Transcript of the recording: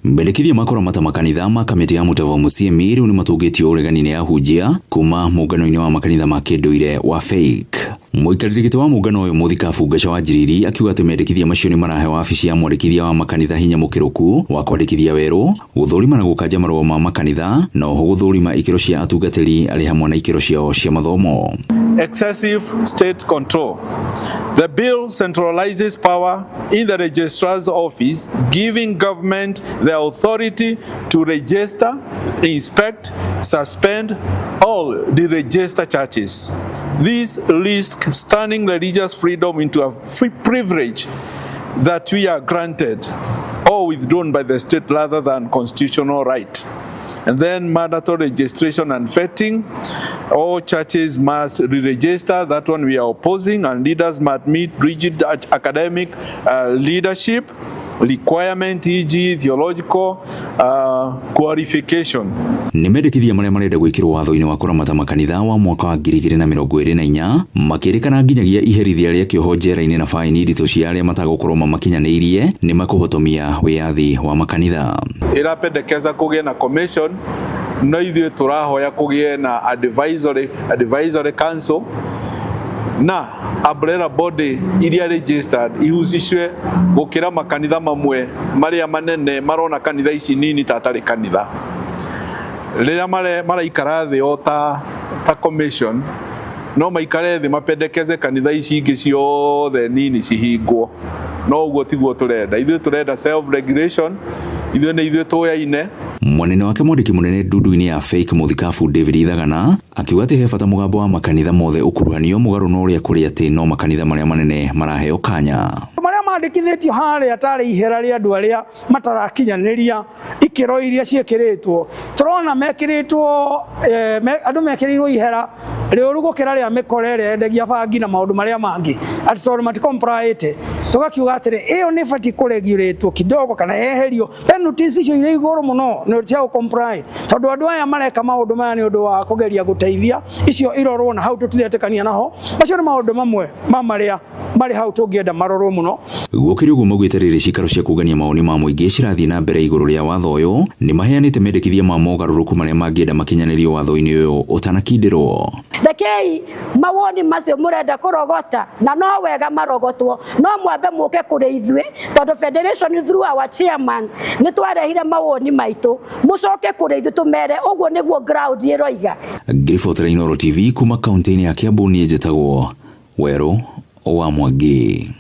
Mendekithia ma kũramata makanitha ma kamĩtĩ ya Mutava Musyimi rĩu nĩ matũngĩtio ũregani nĩ ahunjia kuma mũngano-inĩ wa makanitha ma kĩndũire wa FAIC. Mũikarĩri gĩtĩ wa mũngano ũyũ Mũthikabu Ngaca wa Njiriri akiuga atĩ mendekithia macio nĩ marahe wabici ya mwandĩkithia wa makanitha hinya mũkĩrũku wa kwandĩkithia werũ, gũthũrima na gũkanja marũa ma makanitha na oho gũthũrima ikĩro cia atungatĩri arĩ hamwe na ikĩro ciao cia mathomo. Excessive state control. The bill centralizes power in the registrar's office, giving government the authority to register, inspect, suspend, or deregister churches. This risks turning religious freedom into a free privilege that we are granted or withdrawn by the state rather than constitutional right. And then mandatory registration and vetting. All churches must re-register. That one we are opposing. And leaders must meet rigid academic leadership requirement, e.g. theological qualification. Nĩ mendekithia marĩa marenda gwĩkĩrwo watho-inĩ wa kũramata makanitha wa mwaka wa 2024, makĩrĩkana nginyagia iherithia rĩa kĩoho njera-inĩ na baini nditũ cia arĩa matagũkorwo mamakinyanĩirie nĩ makũhotomia wĩyathi wa makanitha. Ĩrapendekeza kũgĩe na commission, no ithuĩ tũrahoya kũgĩe na advisory council na umbrella body iria registered ihusishwe, gũkĩra makanitha mamwe marĩa manene marona kanitha ici nini ta atarĩ kanitha. Rĩrĩa maraikara thĩ o ta commission, no maikare thĩ mapendekeze kanitha ici ingĩ ciothe nini cihingwo, no ũguo tiguo tũrenda. Ithuĩ tũrenda self regulation. Ithuĩ nĩ ithuĩ tũyaine. Mwanene wake mwandĩki mũnene ndundu-inĩ ya FAIC Mũthikabu David Ithagana akiuga atĩ he bata mũgambo wa makanitha mothe ũkuruhanio, mũgarũ na ũrĩa kũrĩ atĩ no makanitha marĩa manene maraheo kanya. Marĩa mandĩkithĩtio harĩa tarĩ ihera rĩa andũ arĩa matarakinyanĩria ikĩro iria ciĩkĩrĩtwo, tũrona mekĩrĩtwo andũ mekĩrĩirwo ihera rĩũru gũkĩra rĩa mĩkora ĩrĩa yendagia bangi na maũndũ marĩa mangĩ, atĩ tondũ matikomplaĩte. Tũgakiuga atĩrĩ, ĩyo nĩ ĩbatiĩ kũregurĩtwo kidogo kana yeherio penalties icio irĩ igũrũ mũno nĩ cia gũ-comply, tondũ andũ aya mareka maũndũ maya nĩ ũndũ wa kũgeria gũteithia. Icio irorwo na hau tũtiretĩkania naho. Macio nĩ maũndũ mamwe ma marĩa marĩ hau tũngĩenda marorwo mũno. Gũkĩrĩ ũguo, maugĩte rĩrĩ cikaro cia kũngania mawoni ma mũingĩ cirathiĩ na mbere igũrũ rĩa watho ũyũ, nĩ maheanĩte mendekithia ma mogarũrũku marĩa mangĩenda makinyanĩrio watho-inĩ ũyũ ũtanakindĩrwo. Rekei mawoni macio mũrenda kũrogota, na no wega marogotwo, no mwambe mũke kũrĩ ithuĩ, tondũ federation through our chairman nĩ twarehire mawoni maitũ. Mũcoke kũrĩ ithuĩ tũmere ũguo nĩguo ground ĩroiga. Ngĩribotera Inooro TV kuma kaunti-inĩ ya Kiambu, niĩ njĩtagwo Werũ wa Mwangi.